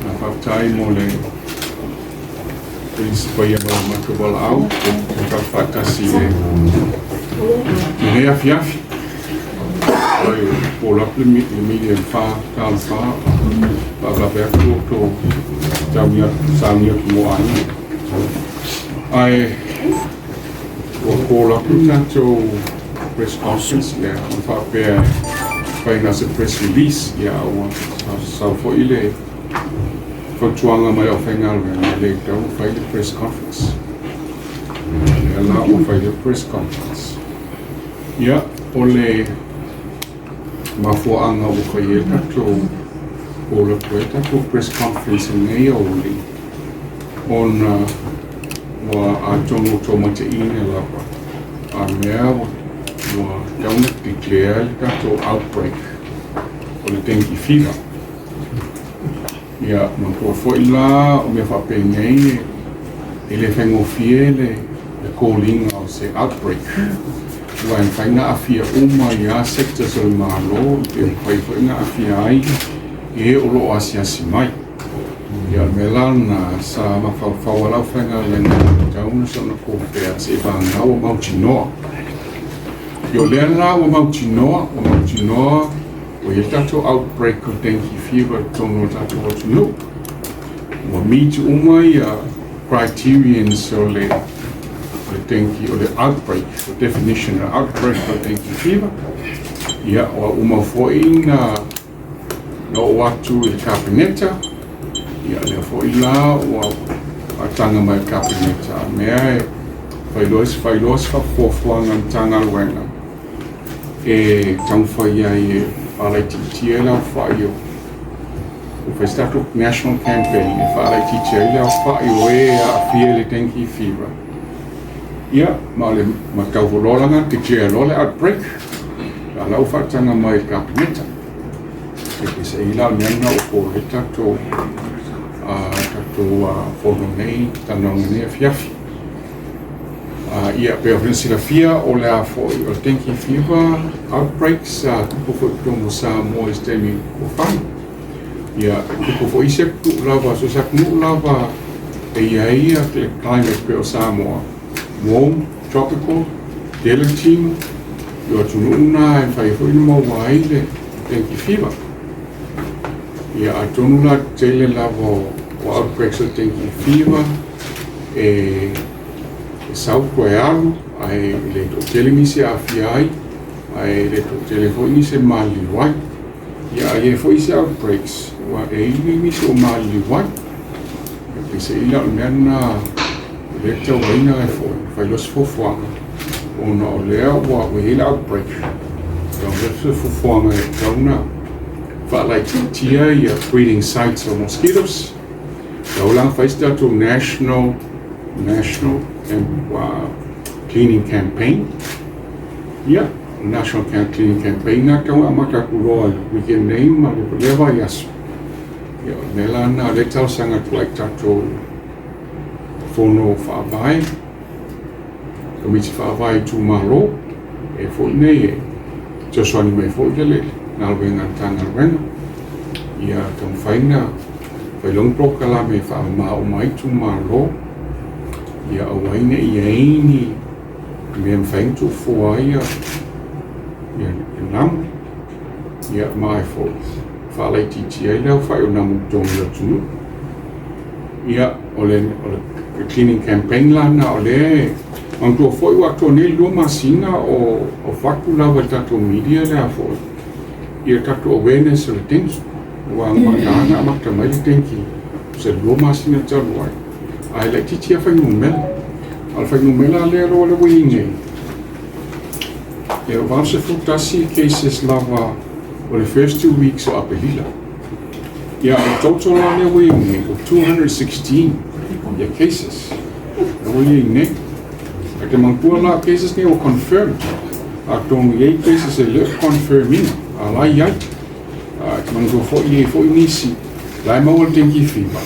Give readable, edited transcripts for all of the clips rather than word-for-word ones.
Faafetai mo le paia ma le matou valaau e faatasi i lenei afiafi. Oi call up le media i le 4:15, faavave atu outou sauni atu mo aiga. Ae ua call up le tatou press conference ia ona faapea fai na se press release ia ua sau foi le fautuaga mai le aufaigaluega e le tatau ona fai le press conference. Lea la ua fai le press conference. Ia, o le mafuaaga ua fai ai le tatou call atu ai le tatou press conference i lenei aoauli, ona ua atonu ua outou mataina lava a mea ua tatau ona declare le tatou outbreak o le dengue fever. Ia, manatua foi la o mea faapenei e le faigofie le call ina o se outbreak, aua e mafai ona aafia uma i a sectors o le Malo, pe mafai foi ona aafia ai e o lo o asiasi mai. Ia, o le mea la lena sa mafaufau ai le aufaigaluega e tatau ona soona kofea seivagana ua mautinoa. Ia, o lea la ua mautinoa, ua mautinoa ua i ai le tatou outbreak o dengue fever i totonu o le tatou atunuu. Ua meet uma ia criterions o le dengue, o le outbreak, o definition o outbreak o dengue fever. Ia, ua uma foi na oo atu i le Kapeneta. Ia, lea foi la ua faataga mai le Kapeneta a mea e fai loa se fuafuaga a le Matagaluega e taumafai ai e faalaitiitia ai le aofai o ua fai se tatou national campaign e faalaitiitia ai le aofai o e aafia i le dengue fever. Ia, ma o le matau loa la declare loa le outbreak a la ua faataga mai i le Kapeneta. E peiseai la o le mea lena ua call ai tatou fono nei, talanoaga nei afiafi. Ia, pei ona silafia o le a foi o le dengue fever outbreaks sa tupu foi i totonu o Samoa i se taimi ua fano. Ia, e tupu foi isi atunuu lava, so o se atunuu lava e i ai le climate pei o Samoa, warm, tropical, tele le tino, i o atunuu na e mafai foi ona maua ai le dengue fever. Ia, atonu la tele lava o outbreaks o dengue fever e sau toe alu, ae le toatele nisi e aafia ai, ae le toatele foi nisi e maliliu ai. Ia, ae i ai foi isi outbreaks ua e i ai nisi o maliliu ai. E peiseai la o le mea lena o lea e tatau ai ona foi fai loa se fuafuaga ona o lea ua i ai le outbreak. O le se fuafuaga e tatau ona faalaitiitia ia breeding sites o mosquitoes. Tatau la ona fai se tatou national cleaning campaign. Ia, national cleaning campaign na tatau ona amata atu loa i le weekend nei ma lea vaiaso. Ia, o le mea la lena o lea e talosaga atu ai i tatou fono faavae, komiti faavae itumalo, e foi nei e fesoasoani mai foi le galuega a le Matagaluega. Ia taumafai na fai loa ni polokalame e faamama uma ai itumalo, ia aua ai ne i ai ni mea e mafai ona tuufofoa ai ia namu, ia ma e foi faalaitiitia ai le aofai o namu i totonu o le atunuu. Ia, o le cleaning campaign la lena o lea e manatua foi ua atoa nei 2 masina o avatu lava i le tatou media le a foi ia tatou awareness o le dengue. Ua amata amata mai le dengue se 2 masina talu ai, ae laitiiti lava fuainumera. A o le fuainumera lea loa le ua i ai nei, e 81 cases lava o le first 2 weeks o Aperila. Ia, o le total la lea ua i ai nei, o 216 ia cases lea ua i ai nei. Ae te manatua la cases nei ua confirmed, atonu i ai cases e le o confirm ina, a la i ai. Te manatua foi i ai foi nisi la e maua le dengue fever,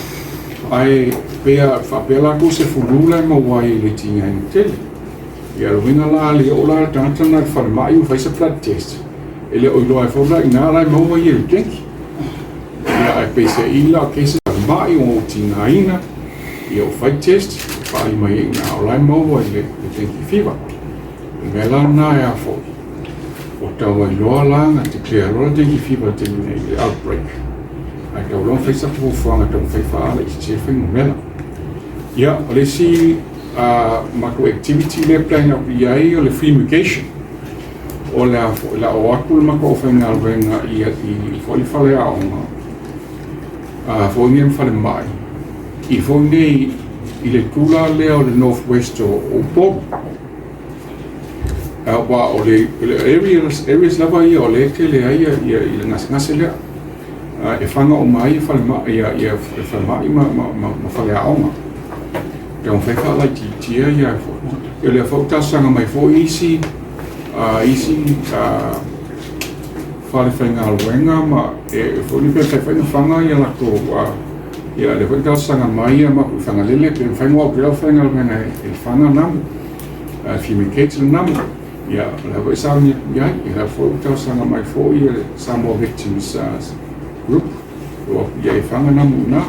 ae pea faapea latou se flu la e maua ai e le tigaina tele. Ia, o le uiga la le oo la le tagata na i le falemai ua fai se blood test, e le o iloa ai foi la i ina la e maua ia i le dengue. Ia, ae peiseai la o cases falemai, ua ou tigaina, ia ua fai test, faaali mai ai i ina o la e maua i le dengue fever. O le mea la lena e a foi, ua tau ai loa la na declare loa le dengue fever i le taimi nei, le outbreak. Ae tau loa ona fai se tatou fuafuaga e taumafai e faalaititia le fuainumera. Ia, o le isi matou activity lea e plan atu i ai o le fumigation. O le a foi, o le a o atu le matou aufaigaluega i i foi le faleaoga, a foi nei ma falemai, i foi nei i le tula lea o le North West o Upolu. Aua o le areas, areas lava ia o lea e tele ai ia i le gasegase lea. E faga uma ai falemai, ia falemai ma faleaoga. Taumafai e faalaitiitia ia foi. O lea foi ua talosaga mai foi isi isi fale faigaluega ma e foi ni pe mafai foi ona faga ia latou ia lea foi talosaga mai ia matou i Fagalele pe mafai ona o atu i le aufaigaluega e faga namu, fumigate le namu. Ia o lea foi sauni atu i ai. Ia lea foi ua talosaga mai foi le Samoa Victims Group e o atu i ai e faga namu i ina.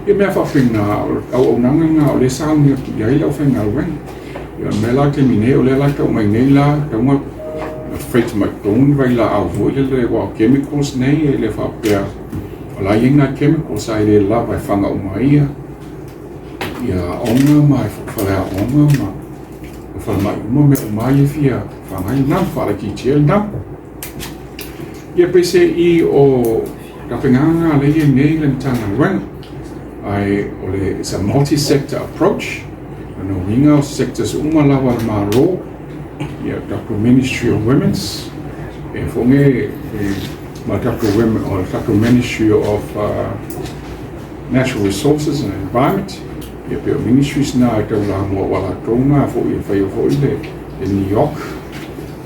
Ia mea faapena, o le auaunaga lena o lea e sauni atu i ai le aufaigaluega. Ia o le mea la i le taimi nei, o lea la e tau mai nei la, tatau ona freight mai totonu ni vailaau foi lele aua o chemicals nei e le faapea o la e i ai nai chemicals ae le lava e faga uma ai ia aoga ma faleaoga ma falemai uma mea uma ia e fia faga ai le namu, faalaitiitia ai le namu. Ia peiseai o tapenaga lea e i ai nei le Matagaluega, ae o le it's a multi-sector approach. O lona uiga o sectors uma lava a le Malo, ia tatou Ministry of Women's, e foi nei ma le tatou women, o le tatou Ministry of Natural Resources and Environment, ia pei o ministries na e taulamua aua latou na foi e faia foi le NEOC.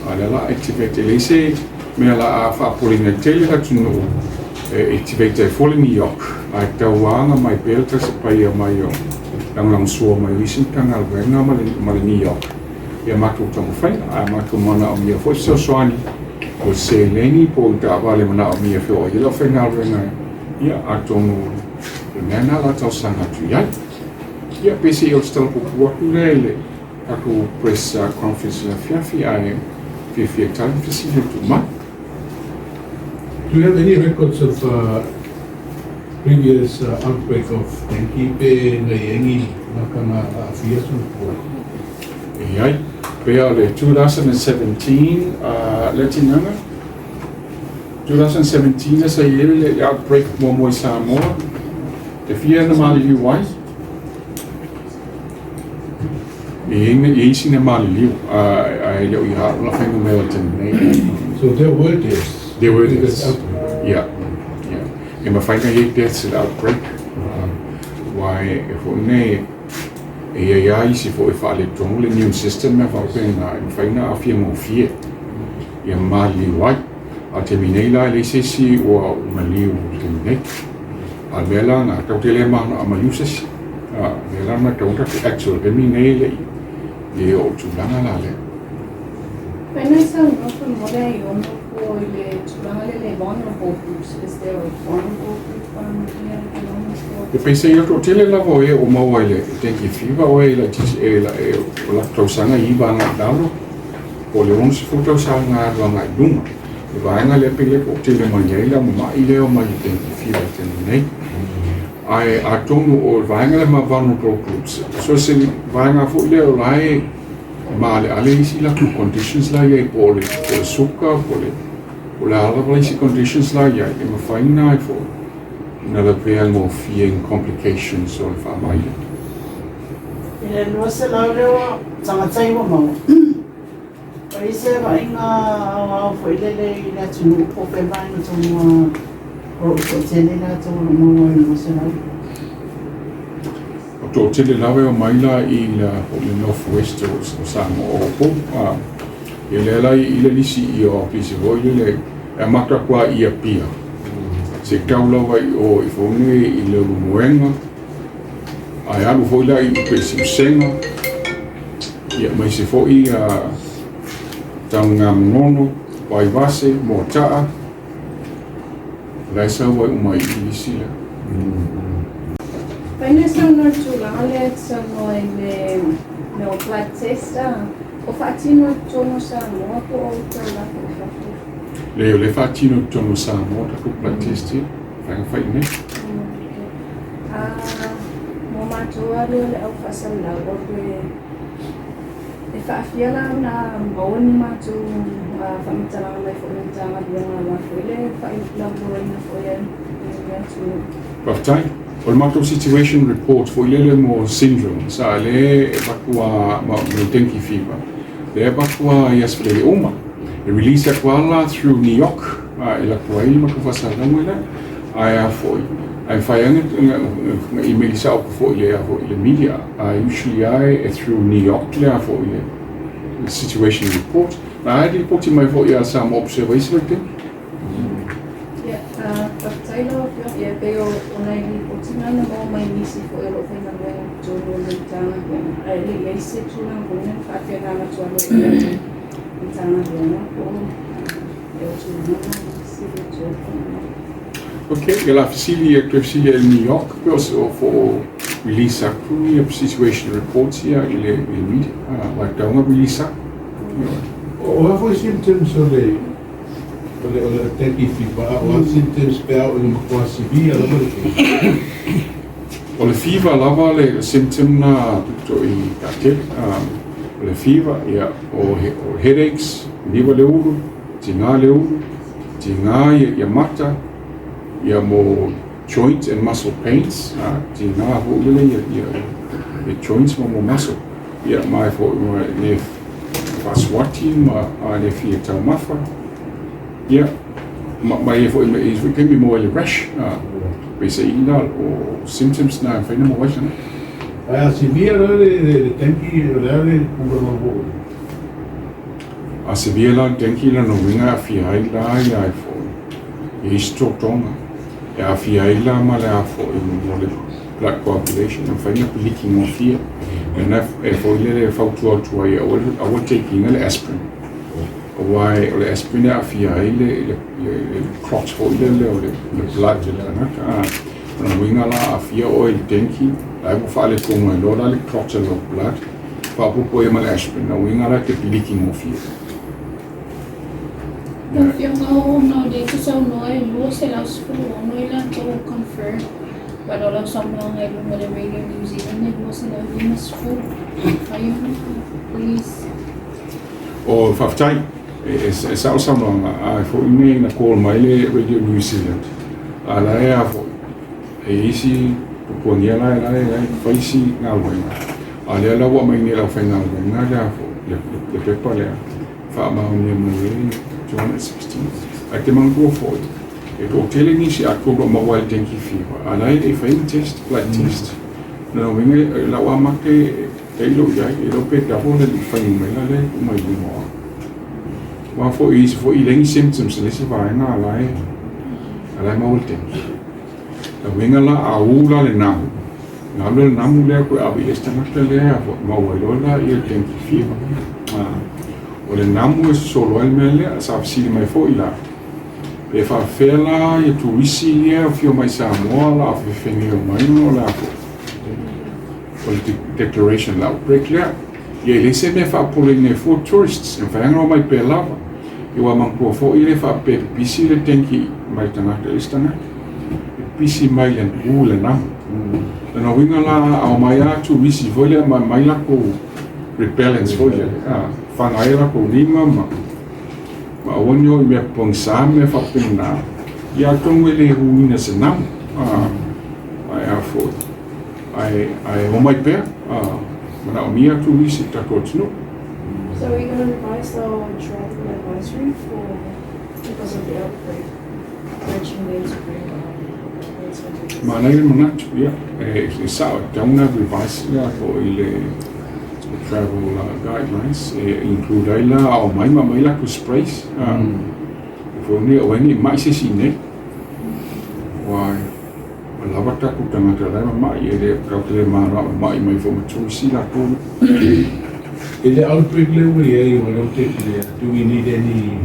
A o lea o le a activate, e leai se mea o le a faapopoleina ai tele le atunuu e activate ai fua le NEOC, ae tau aga mai pea le talisapaia mai o lagolagosua mai o isi Matagaluega ma le NEOC i a matou taumafaiga. Ae matou manaomia foi fesoasoani o seleni po o ni taavale manaomia e feoai ai le aufaigaluega, ia atonu o le mea lena o le a talosaga atu i ai. Ia peiseai o se tala puupuu atu lea i le tatou press conference i le afiafi, ae fiafia e tali fesili e tuu mai. Do you have any records of previous outbreak of dengue pe na i ai ni makana aafia soifua? E i ai. Pea o le 2017 le tinaga. 2017 lea sa i ai le outbreak muamua i Samoa. E fia na maliliu ai? E i ai isi na maliliu, ae le o ia au la fuainumera i le taimi nei. So there were deaths? There were deaths. Yeah. Yeah. E mafai ona i ai deaths i le outbreak. Aua e foi nei, e i ai lava isi foi e faaletonu le immune system mea faapena, e mafai ona aafia gofie ia maliliu ai. A o le taimi nei la, e leai se isi ua maliu i le taimi nei. A o le mea la lena, tatou te le manao maliu se isi. A, o le mea la lena e tatau ona tatou act i le taimi nei e le i oo i le tulaga la lea. When I saunoa faamolemole ai ono po i le tulaga lea le vulnerable groups, is there a vulnerable group here vulnerable? E peiseai o le toatele lava o e ua maua i le dengue fever o e laitiiti e o latou tausaga i 9 agai i lalo po o le 60 tausaga alu agai i luga. Le vaega lea pei lea toatele mai ai le aumama'i lea o mai le dengue fever i le taimi nei. Ae atonu o le vaega lea ma vulnerable groups, so se vaega foi lea o la e maaleale isi latou conditions la e i ai po o le suka po o le a lava isi conditions la e i ai e mafai ona ai foi ona lavea gofie i complications o le faamai lea. I le 200 lea ua tagata i ua maua. Ua i ai se vaaiga aoao foi lele i le atunuu po o fea vaega tonu a o lo o toatele latou o lo o maua i le 200. O toatele lava e omai la i la po o le North West o Samoa o Upolu. Ia lea la i le lisi i o ofisi foi lele e amata atu lava i Apia se i tau lava i o i Foune i Leulumoega ae alu foi la i uta i Siusega ia aemaise foi Taugamagono, Vaivase, Moataa, o la e sau ai uma i i lisi lea. Faina saunoa i le tulaga lea e te saunoa i le mea o blood test a, o faatino i totonu o Samoa po o outou lafo i fafo? Leai, o lea e faatino i totonu o Samoa tatou blood test ia, faiga fai i nei. A, mo matou lava lea o le au faasalalau, o le E faafia la ona maua ni matou faamatalaga mai foi i le Matagaluega aua foi le faaiulauloaina foi a le atunuu. Faafetai. O le matou situation report foi lele mo syndrome sa le e avatu a ma le dengue fever lea e avatu a i aso lele uma. E release atu a la through New York e alu atu ai le matou faasalalauga lea. Ae a foi ae mafai lava ona email sao atu foi i le media. A usually lava e through New York le a foi le situation report. Na e lipoti mai foi ia Samoa Observer i isi vaitaimi. Ia, faafetai lau Afioga. Ia, pei o nai lipoti na na maua mai nisi foi o lo o faigaluega i totonu o le Matagaluega, ae le i i ai se tulaga foi lea na faapena atu aloaia i le Matagaluega po o le tulaga na fesili atu ai faamolemole. Ok, ia la fesili ia toe fesili i New York pe o se o fo release atu ia situation reports ia i le media. Aua e tatau ona release atu. O a foi symptoms o le o le o le dengue fever, a o a symptoms pe a oo ina matua severe lava le case? O le fever lava le symptom na pito i taatele. O le fever, ia, o headaches, niva le ulu, tiga le ulu, tiga ia mata, ia mo joint and muscle pains, tiga foi lele ia joints ma mo muscle. Ia ma e foi ma le faasuati ma le fia taumafa. Ia ma ia foi ma ia foi taimi mo ai le rash. Peiseai la o symptoms na e mafai ona maua ai tagata. Ae a severe la le dengue, o le a le tulaga ua oo i ai? A severe la le dengue, lona uiga e aafia ai la ia e foi ia isi totoga. E aafia ai la ma le a foi mo le blood coagulation, e mafai ona piliki gofie. Lena e foi lele e fautua atu ai aua aua le take ina le aspirin. Aua o le aspirin e aafia ai le clot foi lele o le blood i le tagata. A, o lona uiga la a aafia oe i le dengue, la e ua faaletonu ai loa la le clot o lou blood, faaopoopo ai ma le aspirin, lona uiga la e te piliki gofie. Lau Afioga ona o lea e te saunoa e 216 i latou ua confirm, but o lau saunoaga i luga o le Radio New Zealand e 250. Mafai ona please. O, faafetai. E sao le saunoaga, a foi nei na call mai le Radio New Zealand, a la e a foi, e i ai isi puapuagia la e la e fai isi galuega, a lea la ua aumai nei e le aufaigaluega le a foi, le pepa lea, faamaonia mai ai 216. Ae te manatua foi, e toatele nisi atoa o lo o maua ai le dengue fever, a la e le i fai ni test, blood test. O lona uiga, o lau amata e tailo i ai, e le o pe double le fuainumera lea e tuu mai luma o au. Aua foi e isi foi e leai ni symptoms i le isi vaega a la e a la e maua le dengue. O le uiga la a ū la le namu, ona alu lea o le namu lea toe ave i le isi tagata lea e maua ai loa la le dengue fever. O le namu e sosolo ai le mea lea, sa fesili mai foi la, pe faapefea la ia turisi ia e afio mai i Samoa o le a fefegeo mai ona o le a foi o le declaration o le outbreak lea. Ia e leai se mea e faapopoleina ai fua tourists, e mafai lava ona omai pea lava. Ia ua manatua foi e le faapea e pipisi le dengue mai le tagata i le isi tagata. E pipisi mai le u i le namu. O lona uiga la a omai lava turisi foi lea ma aumai latou repellents foi lea, a, faga ai latou lima ma ma aua ne i o i mea pogisa ma mea faapena, ia atonu e le huina se namu. A, ae a foi, ae, ae omai pea, a, manaomia turisi i le tatou atunuu. So are we going to revise our travel advisory for because of the outbreak, urging them to bring um, Manaia le manatu, ia, e sao, e tatau ona revise le foi le travel guidelines, e include ai la a omai ma aumai latou sprays, e foi nei aua ne i mai se isi i inei. Aua ua lava tatou tagata la e mamai, e le tatou te le manao e mai mai foi ma tourist latou. I le outbreak lea ua i ai ua le o te clear, do we need any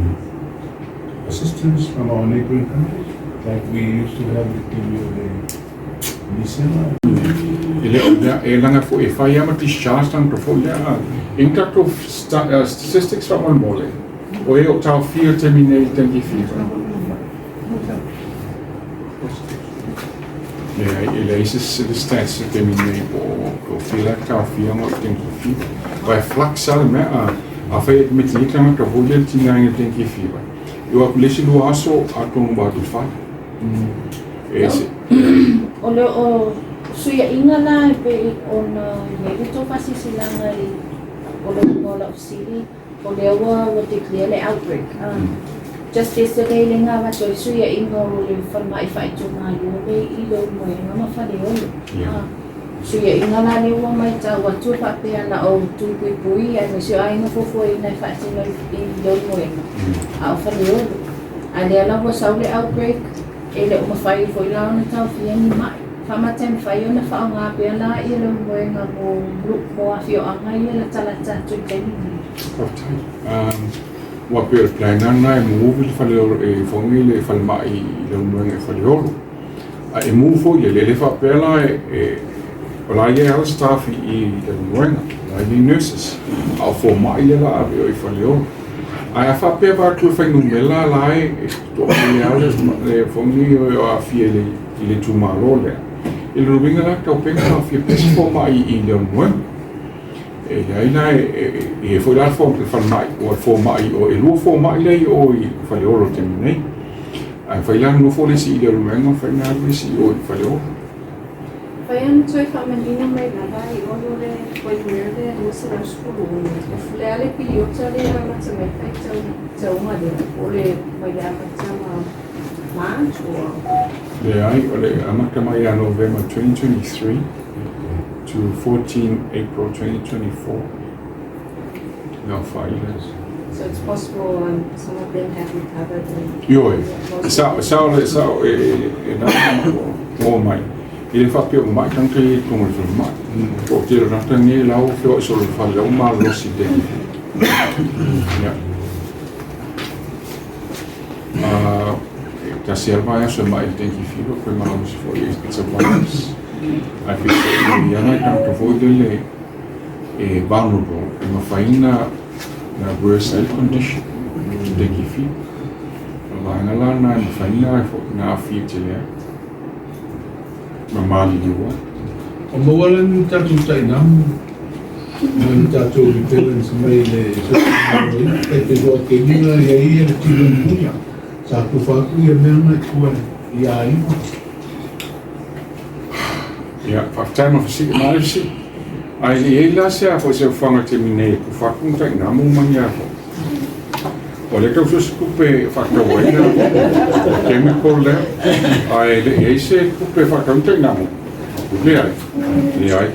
assistance from our neighboring countries like we used to have le taimi o le Misela. E le o lea e laga foi e fai lava ma discharge tagata foi lea a. E i ai ni tatou statistics faamolemole o e o taofia i le taimi nei i le dengue fever? Leai, e leai se stats i le taimi nei po o fea la taofia o le dengue fever. Aua e flux lava le mea a. Afai e admit nei tagata foi lea i le tigaina i le dengue fever, e oo atu i le isi 2 aso atonu ua atu i le fale. E se. O le o suiaiga la e pei ona i ai le tou faasilasilaga i o le uiga o lau fesili, o lea ua ua declare le outbreak. Just yesterday lea na avatu ai le suiaiga o le falemai faaitumalo lea i Leulumoega ma Faleolo. Suiaiga la lea ua maitau atu e faapea na o Tuipuipui aemaise o aiga fuafuaina e faatino i Leulumoega a o Faleolo. A lea la ua sau le outbreak, e le o mafai foi la ona taofia ni mai. Faamata e mafai ona faaaoga pea la ia Leulumoega mo mo afioaga ia latalata atu i taimi nei. Faafetai. Ua pei o le plan lava lena e move le fale e fogi le falemai i Leulumoega i Faleolo. A e move foi lele, e le faapea la e o la e i ai lava le staff i Leulumoega, o la e i ai nurses, a o fomai lea o le a ave i o i Faleolo. Ae a faapea vaeatu le fuainumera la e toatele lava le fogi o aafia i le itumalo lea, i lona uiga la e tatau pea ona taofia pea se fomai i Leulumoega. E leai la e i ai foi la le falemai, o le fomai, e 2 fomai la e i o i Faleolo i le taimi nei. Ae mafai la ona nofo le isi i Leulumoega, mafai ona alu le isi i o i Faleolo. Mafai ona toe faamanino mai lava i ono le fuainumera lea 216. O le a le piliota lea e amata mai faitauga lea, po o le mai le amataga o March or? Leai, o le amata mai ia Novema 2023 to 14 April 2024 le aofai lea. So it's possible some of them have recovered and. Ioe, e sao, e sao, e sao, e, e nā o mai. E le faapea ua mai tagata ia i totonu o le falemai. Po o tele o tagata nei la ua feoai solo i le fale la ua malolosi i dengue. Ia. E tasi lava le vaiaso e mai i le dengue fever koe malolosi foi, it's a virus. Ae peitai e i ai nai tagata foi lele e vulnerable, e mafai ona worse ai le condition i dengue fever. O le vaega la lena e mafai ona aafia tele ai ma maliliu ai. O maua la ni tatou tainamu ma ni tatou repellents mai le soifua tai te roa ke ninga ia ia le tino muia sa kufa atu ia mea na i tua i a iwa. Ia, faafetai ma fesili, ma le fesili. Ae le i ai la se a foi se ofaga i le taimi nei e kufa atu ni tainamu ma ni a foi. O lea tau sue se tupe e faatatau ai le chemical lea, ae le i ai se tupe e faatatau ai ni tainamu. Leai, leai.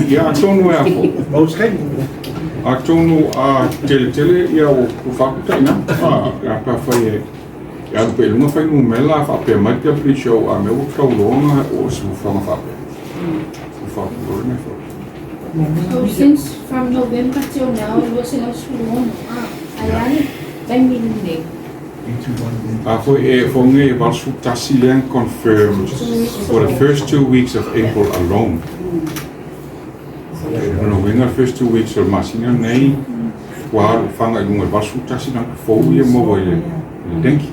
Ia atonu e a foi. Atonu a teletele ia ua kufa atu tainamu. A pe afai e e alu pea i luga fuainumera a faapea mai le WHO a mea ua tatau loa ona oo se fuafuaga faapea. Kufa atu loa le mea foi. So since from November till now, 216, ae a le taimi lenei? A foi e foge e 81 lea na confirmed for the first 2 weeks of April alone. O lona uiga le first 2 weeks o le masina lenei ua alu faga i luga i le 81 tagata fou ia maua i le dengue.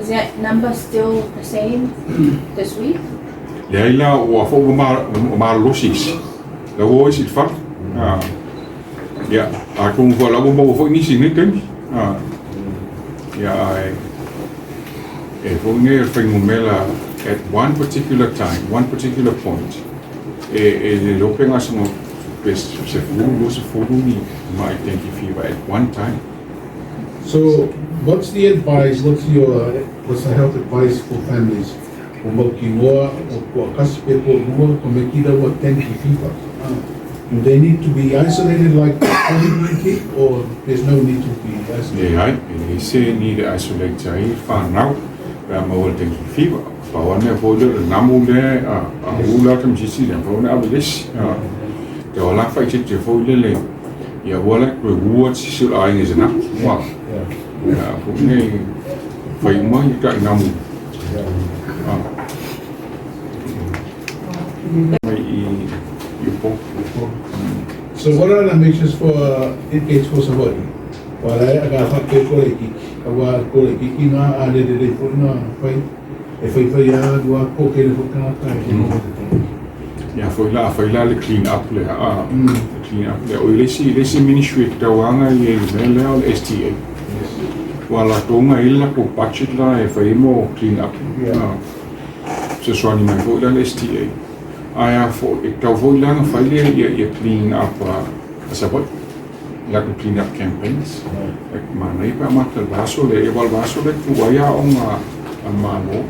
Is that number still the same this week? Leai la ua foi ua malolosi isi. La ua o isi i le fale. Ia, atonu foi o la ua maua foi nisi i lenei taimi. Ia, ae e foi nei o le fuainumera at one particular time, one particular point, e le iloa pe gasega pe 10, 20 ni mai dengue fever at one time. So, what's the advice, what's the health advice for families? O mautinoa, o kua kasi pe ko lua, ko me kira ua dengue fever. Do they need to be isolated like COVID-19 or there's no need to be isolated? Leai, e leai se need e isolate ai whanau pe a maua le dengue fever. Pau lava le mea foi lea o le namu lea a ula atu masisi lea, mafai ona ave i le isi. Te o la faaitiitia foi lele, ia aua la e toe ua sisi o le aiga i se namu. Ua, ia foi nei fai uma ia tainamu. Mai i i Upolu. So what are the measures for in case for Savaii? Ua lae a ka faapea ko le kiki, aua ko le kiki na a le lelei foi na fai, e fai fai a alu a ko kele foi tagata e noho te tonu. Ia foi la fai la le clean up lea a le clean up lea. O le isi le isi ministry e tauaga i le mea lea o le STA. Ua latou ga i le latou budget la e fai ai mo clean up. Fesoasoani mai foi la le STA. Ae a foi, e tatau foi la ona fai le ia ia clean up a Savaii, latou clean up campaigns. E manaia pe a mata i le vaiaso lea, aua o le vaiaso lea e tu ai aoga a le Malo,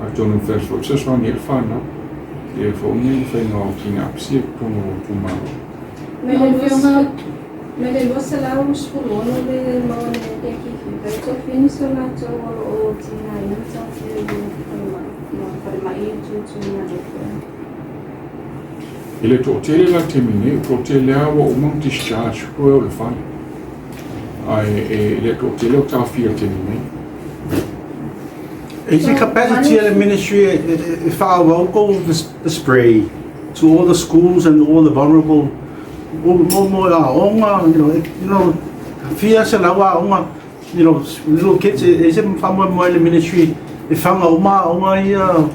atonu e mafai foi fesoasoani ai le fanau ia foi le faiga o clean ups ia i totonu o itumalo. Mai le 216 le maua nei ai dengue fever, e toafia nisi o latou o lo o tigaina ma taofia i le falemai e tutuina ai pea. E le toatele la taimi nei, o toatele lava ua uma ona discharge toe o le fale. Ae e le toatele o taofia i le taimi nei. E i se capacity a le ministry e faaauau tou the spray to all the schools and all the vulnerable mo mo aoga fia selau aoga little kids e i se faamoemoe le ministry e faga uma aoga ia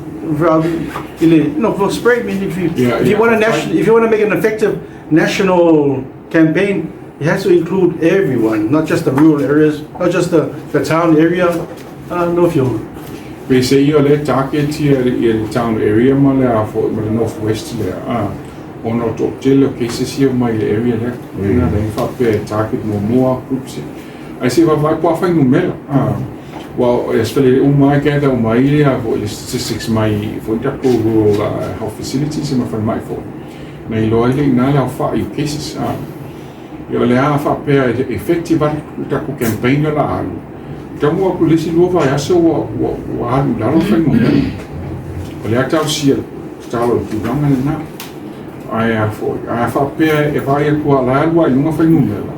i le for spray. I mean, if you want a national, if you want to make an effective national campaign, it has to include everyone, not just the rural areas, not just the town area. No few. Pe se ia le target ia ia le town area ma le a foi ma le north west lea a ona o toatele o cases ia mai le area lea na le faapea e target muamua groups ia. Ai se vaavaai po o a fuainumera a ua e fele uma ai gather uma ai ia foi le statistics mai foi tatou rural health facilities ma falemai foi na iloa ai le i ina le aofai o cases a. Ia o le a faapea e effective atu le tatou campaign lea o le a alu. Taunuu atu i le isi lua vaiaso ua, ua, ua alu i lalo le fuainumera. O lea talosia tatalo i le tulaga lena. Ae a foi, ae a faapea e vaai atu lava o la e alu lava i luga fuainumera,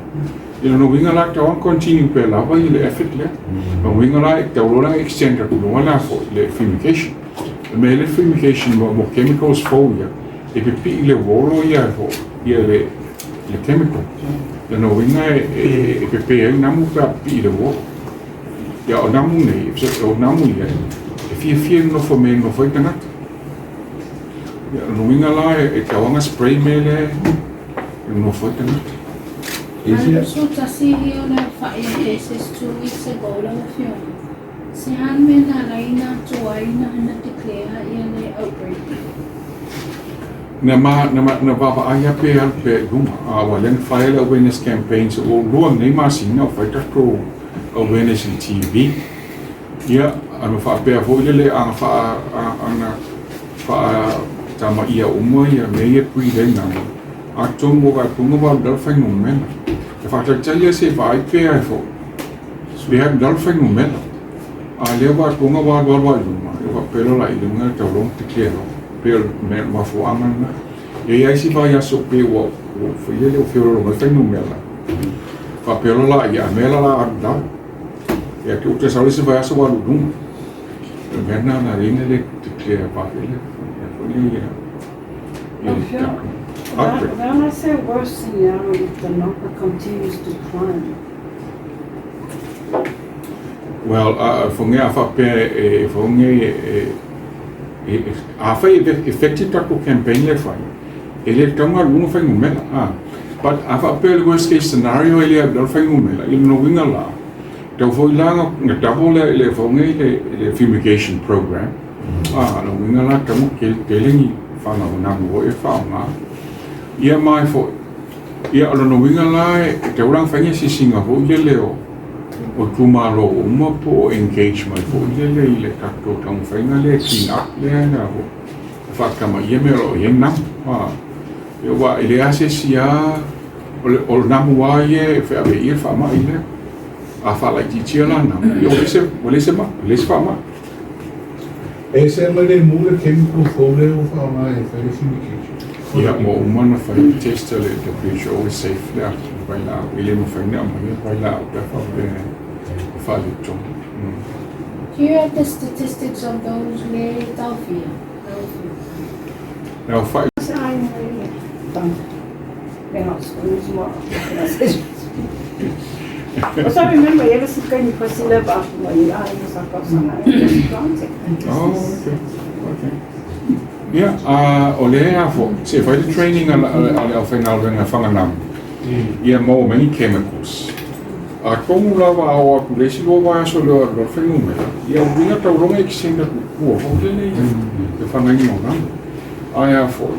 ia lona uiga la e tatau lava ona continue pea lava ia le effort lea. Lona uiga la e tatau loa la ona extend atu loa le a foi, le fumigation. O le mea le fumigation mo chemicals fou ia, e pipii i le uolo ia foi, ia le le chemical. Lona uiga e pepe ai namu pe a pipii i le uolo. Ia o namu nei, o namu ia, e fiafia e nonofo mea e nonofo ai tagata. Ia lona uiga la e tatau lava ona spray mea lea e nonofo ai tagata. Is it? So tasi ia o le aofai o cases 2 weeks ago lau afioga. Se a le mea na ala ai na tuai na declare ia le outbreak? Na ma na ma na vaavaai lava pe alu pea i luga, a ua lea na fai ai le awareness campaign so ua lua nei masina o fai tatou awareness i le TV. Ia, ana faapea foi lele ana faa ana faatamaia uma ia mea ia e breed ai namu, atonu ua vaepuga ua alu i lalo fuainumera. E faatalitali lava se i vaai pea e foi pe alu i lalo fuainumera. A lea vaepuga ua alu alu lava i luga, ia faapea loa la i luga e tau loa ona declare loa. Pei o le mea mafuaaga lena. E i ai isi vaiaso pei ua foi lele ua feoloolo mai fuainumera. Faapea loa la ia a mea la la alu i lalo. Ia te ua sau le isi vaiaso ua alu i luga. O le mea lena na ala ai ona le declare vave le mea foi lea ia ia le outbreak. When I say worse scenario if the number continues to climb? Well, fo a faapea e fo e e afai e effective tatou campaign lea e fai, e le tatau ona alu i luga fuainumera. Ah. But a faapea le worst case scenario e le alu i lalo fuainumera, i lona uiga la, tau foi la na double le le fo le le fumigation program. Ah, lona uiga la tatau ona tele tele ni fana o namu foi e faaaoga. Ia ma e foi, ia o lona uiga la e tatau la ona fai ni asiasiga foi lele o o itumalo uma po o engage mai foi lele i le tatou taumafaiga lea e clean up lea na foi e faatamaia mea o lo o i ai namu. Ah. Ia aua e leai lava se isi lava o le namu lava ia e feaveai le faamai lea. A faalaitiitia la namu, ia ua leai se ua leai se mai, leai se faamai. E ese mai le mu le chemical fou lea ua faaaoga e fai le fumigation. Ia, ua uma ona fai le test a le WHO e safe le vailaau. E le mafai ona aumaia vailaau pe a faapea e faaletonu. Do you have the statistics of those le taofia, lau afioga? Le aofa'i. Oh, okay. Okay. Ia, a o lea a foi, se fai le training a le aufaigaluega faganamu, ia maua mai ni chemicals. Atonu lava a oo atu i le isi 2 vaiaso i le oo atu loa le fuainumera, ia uiga tauloga extend atu i tua foi lele ia le fagaina o namu. Ae a foi,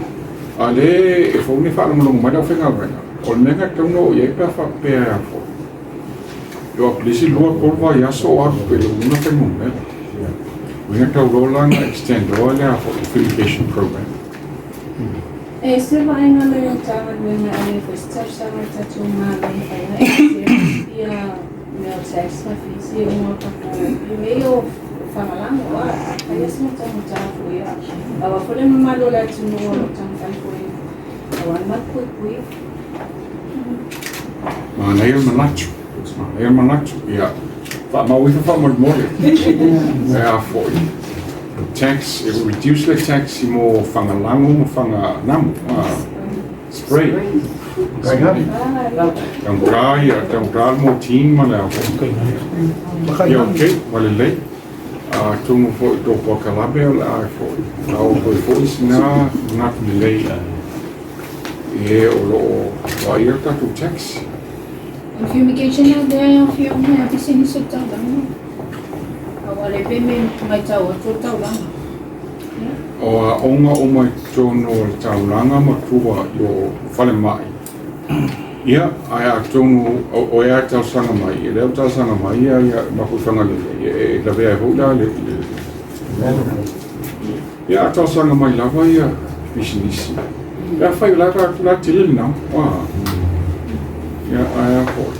a lea e fou nei faalogologo mai le aufaigaluega, o le mea na tatau ona oo i ai pe a faapea a foi, e oo atu i le isi 2, 3 vaiaso o alu pea i le uiga fuainumera. Uiga tauloa la na extend loa le a foi fumigation program. E ese vaega le Matagaluega e ave foi se talosaga i tatou Malo e mafai ona exempt ia mea o tax ma fees ia uma o tatou i mea ia o fagalago a fai lava sina taugata foi a aua foi le mamalu o le atunuu o lo o taumafai foi aua le malupuipuia. Manaia le manatu, manaia le manatu. Ia, faamau ifo faamolemole. E a foi, tax, e reduce le tax mo fagalago ma faganamu, spray. Taugata ia, taugata le mortein ma le a foi. Ia, okay, ua lelei. Atonu foi tō polokalame o le a foi, a o toe foi sina manatu lelei i e o lo o vaaia le tatou tax. O le fumigation la lea e aofia uma ai lava pisinisi o le taulaga. Aua o lea pei e matau atu o le taulaga. O aoga uma i totonu o le taulaga ma tua i o falemai. Ia, ae atonu o ea e talosaga mai, e lea ua talosaga mai ia ia matou i Fagalele, ia e lavea ai foi la le Ia, a talosaga mai lava ia pisinisi. Pe afai o la e la tele le namo. Ia, ae a foi.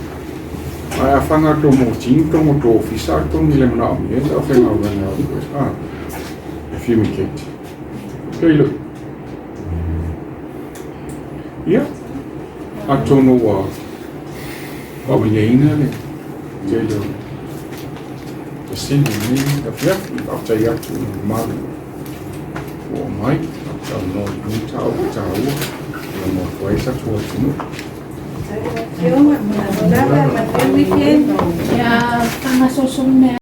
Ae a fanga tō mōtini, tō mo tō ofisa, atonu i le manaomia e le aufaigaluega e fumigate. Kei look. Ia, atonu ua faamalieina le tele o fesili i lenei afiafi. Faafetai atu i le mamalu ua oo mai, talanoa i lenei mataupu taua e lagona atu ai le tatou atunuu. Ia, faagasosolo mea.